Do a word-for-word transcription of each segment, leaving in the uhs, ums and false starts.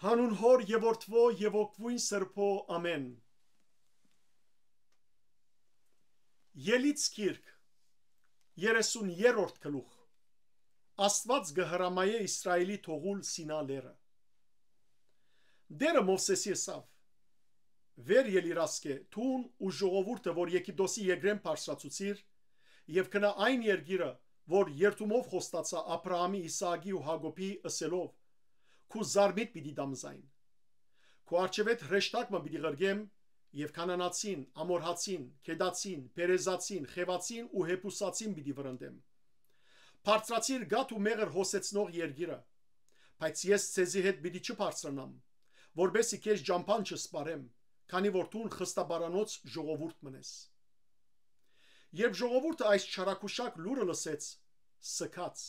Հանուն Հօր եւ Որդւոյ եւ Հոգւոյն Սրբոյ, ամէն։ Ելից գիրք, երեսուն երրորդ գլուխ։ Աստուած կը հրամայէ Իսրայէլի թողուլ Սինա լեռը։ Տէրը Մովսէսի ըսաւ. «Վեր ելի, ասկէ, դուն ու ժողովուրդը, որ Եգիպտոսի երկրէն բարձրացուցիր, եւ գնա այն երկիրը, որ երդումով խոստացայ Աբրահամի, Իսահակի ու Յակոբի, ըսելով. ‘Քու զարմիդ պիտի տամ զայն’։ Քու առջեւէդ հրեշտակ մը պիտի ղրկեմ եւ քանանացին, ամորհացին, քետացին, պերեզացին, խեւացին ու հեբուսացին պիտի վռնդեմ։ Բարձրացիր կաթ ու մեղր հոսեցնող երկիրը, բայց ես ձեզի հետ պիտի չբարձրանամ, որպեսզի քեզ ճամբան չսպառեմ, քանի որ դուն խստաբարանոց ժողովուրդ մըն ես»։ Երբ ժողովուրդը այս չարագուշակ լուրը լսեց, սգաց,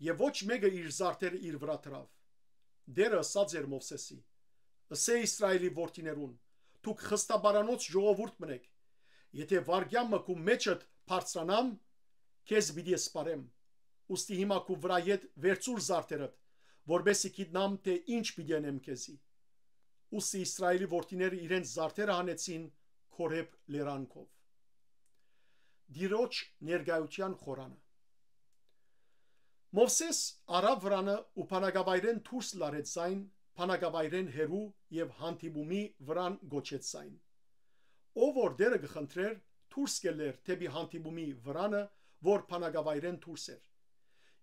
եւ ոչ մէկը իր զարդերը իր վրայ դրաւ։ Տէրը ըսած էր Մովսէսի. «Ըսէ Իսրայէլի որդիներուն. դուք խստաբարանոց ժողովուրդ մըն էք։ Եթէ վայրկեան մը քու մէջդ բարձրանամ, քեզ պիտի սպառեմ։ Ուստի հիմա քու վրայէդ վերցուր զարդերդ, որպեսզի գիտնամ թէ ինչ պիտի ընեմ քեզի»։ Ուստի Իսրայէլի որդիները իրենց զարդերը հանեցին Քորեբ լերան քով։ Տիրոջ ներկայութեան խորանը։ Մովսէս առաւ վրանը ու բանակավայրէն դուրս լարեց զայն, բանակավայրէն հեռու, եւ հանդիպումի վրան կոչեց զայն։ Ով որ Տէրը կը խնդրէր, դուրս կ'ելլէր դէպի հանդիպումի վրանը, որ բանակավայրէն դուրս էր։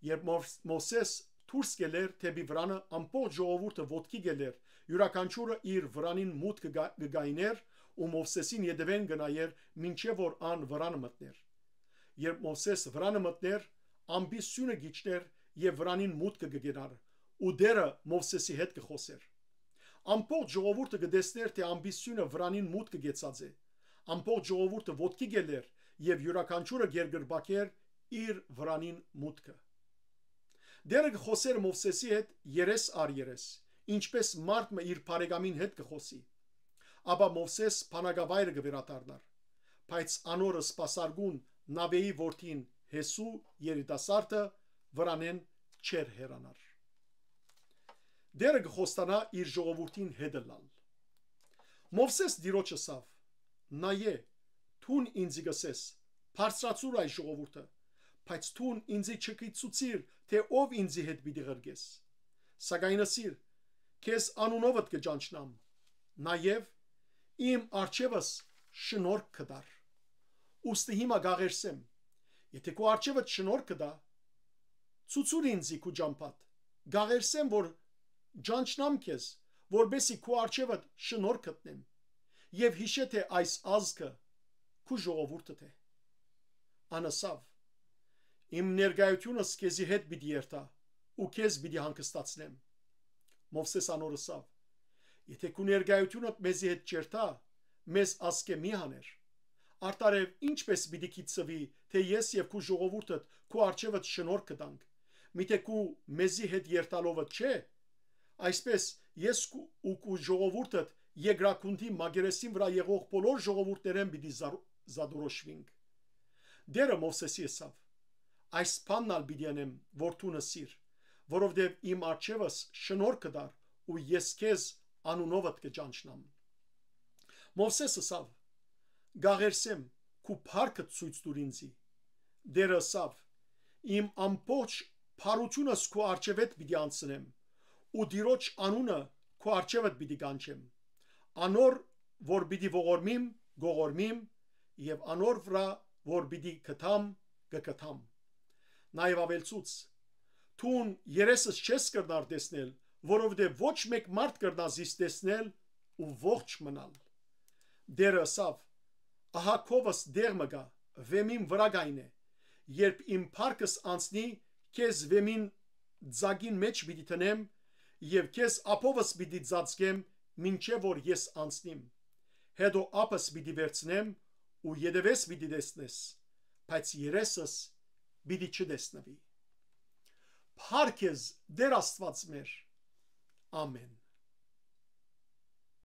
Երբ Մովս-, Մովսէս դուրս կ'ելլէր դէպի վրանը, ամբողջ ժողովուրդը ոտքի կ'ելլէր, իւրաքանչիւրը իր վրանին մուտքը կը գայ-, կը գայնէր ու Մովսէսին ետեւէն կը նայէր, մինչեւ որ ան վրանը մտնէր։ Երբ Մովսէս վրանը մտնէր, ամպի սիւնը կ'իջնէր եւ վրանին մուտքը կը կենար, ու Տէրը Մովսէսի հետ կը խօսէր։ Ամբողջ ժողովուրդը կը տեսնէր թէ ամպի սիւնը վրանին մուտքը կեցած է։ Ամբողջ ժողովուրդը ոտքի կ'ելլէր եւ իւրաքանչիւրը կ'երկրպագէր իր վրանին մուտքը։ Տէրը կը խօսէր Մովսէսի հետ երես առ երես, ինչպէս մարդ մը իր բարեկամին հետ կը խօսի։ Ապա Մովսէս բանակավայրը կը վերադառնար, բայց անոր սպասարկուն Նավէի որդին Յեսու երիտասարդը վրանէն չէր հեռանար։ Տէրը կը խոստանայ իր ժողովուրդին հետ ըլլալ։ Մովսէս Տիրոջ ըսաւ. «Նայէ, դուն ինծի կ'ըսես. բարձրացուր այս ժողովուրդը, բայց դուն ինծի չկիցուցիր թէ ով ինծի հետ պիտի ղրկես։ Սակայն ըսիր. քեզ անունովդ կը ճանչնամ, նաեւ իմ առջեւս շնորհք կը տար։ Ուստի հիմա կ'աղերսեմ. եթէ քու առջեւդ շնորհք կը տայ, ցուցուր ինծի քու ճամբադ, կ'աղերսեմ որ ճանչնամ քեզ, որպեսզի քու առջեւդ շնորհք գտնեմ, եւ յիշէ թէ այս ազգը քու ժողովուրդդ է»։ Ան ըսաւ. «Իմ ներկայութիւնս քեզի հետ պիտի երթայ ու քեզ պիտի հանգստացնեմ»։ Մովսէս անոր ըսաւ. «Եթէ քու ներկայութիւնդ մեզի հետ չերթայ, մեզ ասկէ մի հաներ։ Արդարեւ ի՞նչպէս պիտի գիտցուի թէ ես եւ քու ժողովուրդդ քու առջեւդ շնորհք կը տանք։ Միթէ քու մեզի հետ երթալովդ չէ՞։ Այսպէս ես քու ու քու ժողովուրդդ երկրագունդի մակերեսին վրայ եղող բոլոր ժողովուրդներէն պիտի զար-, զատորոշուինք»։ Տէրը Մովսէսի ըսաւ. «Այս բանն ալ պիտի ընեմ որ դուն ըսիր, որովհետեւ իմ առջեւս շնորհք կը տար ու ես քեզ անունովդ կը ճանչնամ»։ Մովսէս ըսաւ. «Կ'աղերսեմ, քու փառքդ ցոյց տուր ինծի»։ Տէրը ըսաւ. «Իմ ամբողջ փառութիւնս քու առջեւէդ պիտի անցնեմ ու Տիրոջ անունը քու առջեւդ պիտի կանչեմ։ Անոր որ պիտի ողորմիմ, կ'ողորմիմ, եւ անոր վրայ որ պիտի կթամ, կը կթամ»։ Նաեւ աւելցուց. «Դուն երեսս չես կրնար տեսնել, որովհետեւ ոչ մէկ մարդ կրնայ զիս տեսնել ու ողջ մնալ»։ Տէրը ըսաւ. «Ահա քովս տեղ մը կայ, վէմին վրայ կայնէ։ Երբ իմ փառքս անցնի, քեզ վէմին ձագին մէջ պիտի դնեմ եւ քեզ ափովս պիտի ծածկեմ, մինչեւ որ ես անցնիմ։ Հետո ափս պիտի վերցնեմ ու ետեւես պիտի տեսնես, բայց երեսս պիտի չտեսնուի»։ Փառք քեզ, Տէր Աստուած մեր։ Ամէն։